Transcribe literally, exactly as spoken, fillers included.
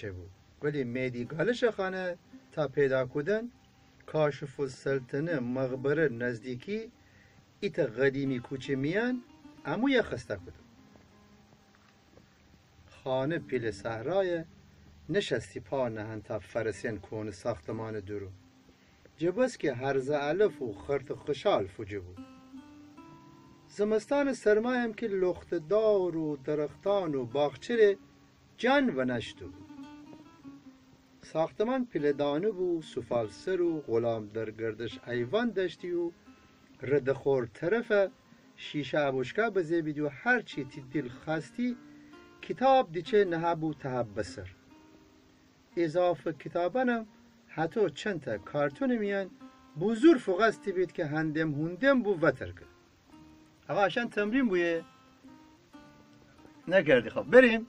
بو. ولی معدی گالشٚ خانه تا پیدا کودن، کاشف‌السلطنه مقبره نزدیکی ایتأ قدیمی کوچه میأن امویه خسته کودن. خانه پیله صحرایه، نشأستی پا نهن تا فأرسن کونٚ ساختمانٚ دورون. جٚه بس کی هرزه علف و خرت و خشال فوجه بو. زمستانٚ سرمایم کی لخته‌دار و درختان و باغچه ره جان ونأشته بو. ساختمان پیله دانه بو، سفالسر و غلام درگردش ایوان دأشتی و رده‌خور طرفه شیشه ابوشکا بزه بیدی و هرچی تی دیل خوأستی کیتاب دیچه نهه‌بو تهبه سر. اضافه کیتابأنم هطو چنتأ کارتونٚ میأن بزور فوقستی بید کی هندم هوندم بو وتر کد. آقا، اشأن تمرین بویه؟ نکردی. خب، بریم.